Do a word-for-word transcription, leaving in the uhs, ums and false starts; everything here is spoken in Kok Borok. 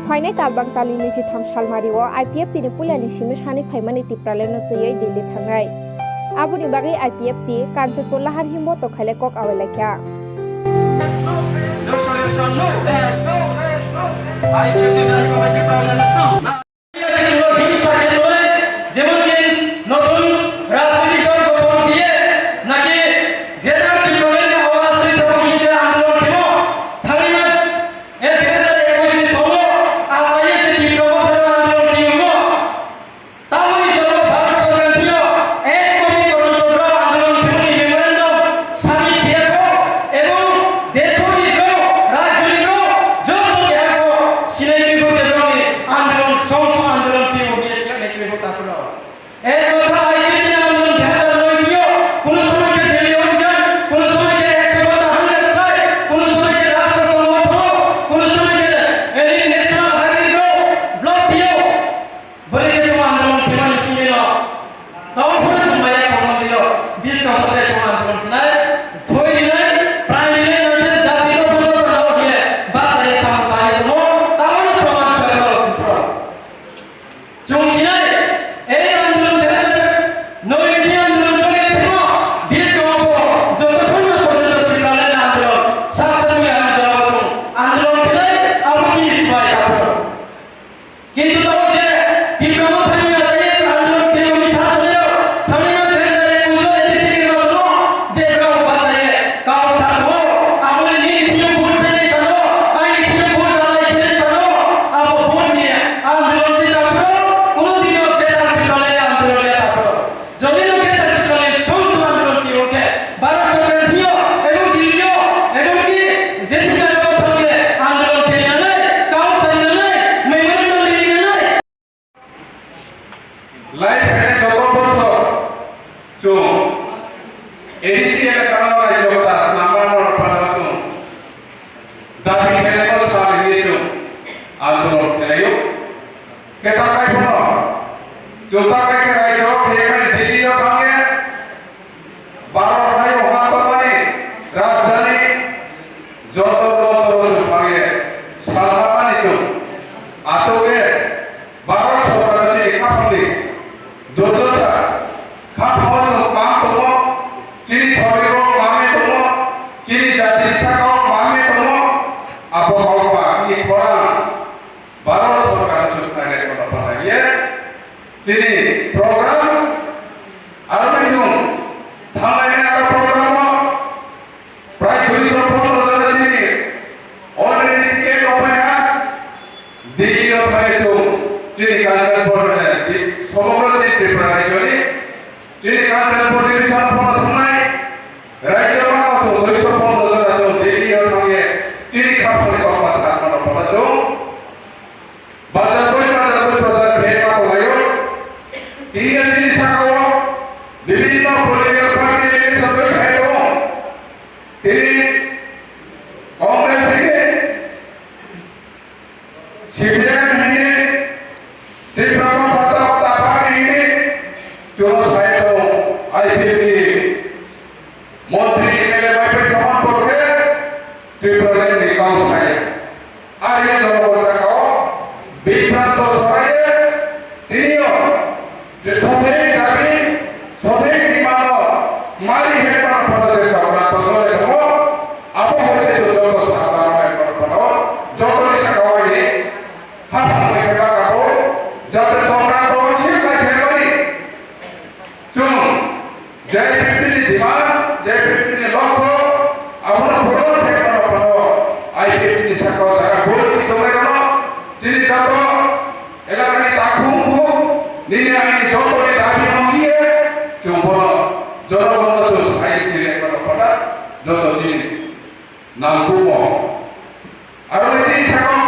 Phainai talbang talni niji tham salmari o I P F T ni puilani simi sani phaimani Tipraland no twiwi Delhi thangnai. Aboni bagwi I P F T Kanchanpur lahar himbo tokhaile kok awai laikha. যেমন কি নতুন রাজনৈতিক দল গঠন দিয়ে নাকি গ্রেটার ত্রিপুরাল্যান্ডের আওয়াজ হিসেবে নিজে আন্দোলন খেলো, থামিনা এ দুই হাজার একুশ সালে আসামে যে তীব্র আন্দোলন খেলো, তাহলে যেন ভারত সরকার ছিল এক কোটি পর্যন্ত আন্দোলন খেলো, মেমোরেন্ডাম সাবমিট খেলো এবং দেশনি রো, রাজ্যনি রো, যত দেখো সিলেটি বুঝে রঙে আন্দোলন, সংস আন্দোলন কি হবে, সিলেটি বুঝে তারপরে এক কথা আইপিএফটি আন্দোলন ভেজাল রয়েছিল, কোনো সময় কে দিল্লি অভিযান, কোনো সময় কে একশো ঘন্টা হাঙ্গার স্ট্রাইক, কোনো সময় কে রাস্তা সংগঠন, কোনো সময় কে এলিট ন্যাশনাল হাইওয়ে ব্লক দিও, বলে যে তোমার আন্দোলন খেলা মিছিল এলো, তখন তুমি মায়া প্রমাণ দিল, বিশ নম্বরে তোমার আন্দোলন খেলায়, ধরে নিলে, প্রায় নিলে, জাতীয় পরিবর্তন হবে, বাচ্চাদের সামনে দাঁড়িয়ে দেবো, তাহলে প্রমাণ করে দেবো। Chwng sinai, ei andolon berajak, noi niji andolon choli phano, biskang o joto khoroksa porjonto Tipraland andolon, saksa simi ang jora chwng andolon khlai, abo chini sibai kaphuru. Kintu tabuk je Tipra Motha ni achai andolon khlai uni sa thangwi rok, thangwi rok khe jare pujo A D C ni rok no, je rok bachai kau sa thangwi, abo ni nini thwiyo vote sai phano, aini thwiyo vote ralai khe phano, abo vote ni andolon se kaphuru. Kuno dino greater Tipraland andolon ya tapro. Jodi no greater Tipraland song song andolon ki oke. Bharat sorkar thio, ebong Delhi o, ebong ki jeti jagao thangye andolon khe nanai, kau sai nanai, memorandum ri nanai. Lai phai joto bosor chwng A D C elaka o raijyo ta swnamna norok phano chwng dabi khlainai sal hinwi chwng andolon khlaio. Khe ta khai phano chwng ta khai khe raijyo phai phai Delhi o thangwi Bharat hai o ha tongmani rajdhani Jantar Mantar o chwng thangwi sal hamani chwng achukgwi Bharat sorkar chini khaphangni durdosa, khaphang o chwng mang tongo, chini soriro mang tongo, chini jatini sakao mang tongo, abo kok ba chini khorang Bharat sorkar chwng khlainai kono phataiye chini program aro chwng thanglainai aro program o Prai duiso pondro jona chini already ticket rok paikha. Delhi o thangwi chwng chini Kanchanpur, eh, di-, somogro chini Tripura rajyoni chini Kanchanpur division phono thangnai raijyo mano chwng duiso pondro jona chwng Delhi o thangwi chini khapangni kokma sakmano phono chwng Bajar bai bajar bai bajar khe ma tonglaio. Tini chini sakao bibhinno political party ni songwi sai tongo. Tini Congress hini, C P I M hini, Tripura Motha Party hini, chwng sai tongo I P F T ni montri M L A bai bai tongma borok khe Tripura ni kau sai. Ari jono sakao bibranto soraye tiniyo je sothik dabi, sothik demand no mari hekma photo de chokra pojole tongo. Abo hoite joto sakao hekma photo joto ni sakao ni hapang bai keba kabo jate chokra to sirkai sermani. Chwng J P P ni demand, J P P ni lokho, abono photo khe phano phano I P F T ni sakao jaga bwrwi si tonglairokno chini joto elakani takhuk khuk nini aini jotoni dabi wngkhe chwng bono jotobono chwng sai chini phano phano joto chini nangkukmo. Aro nini sakao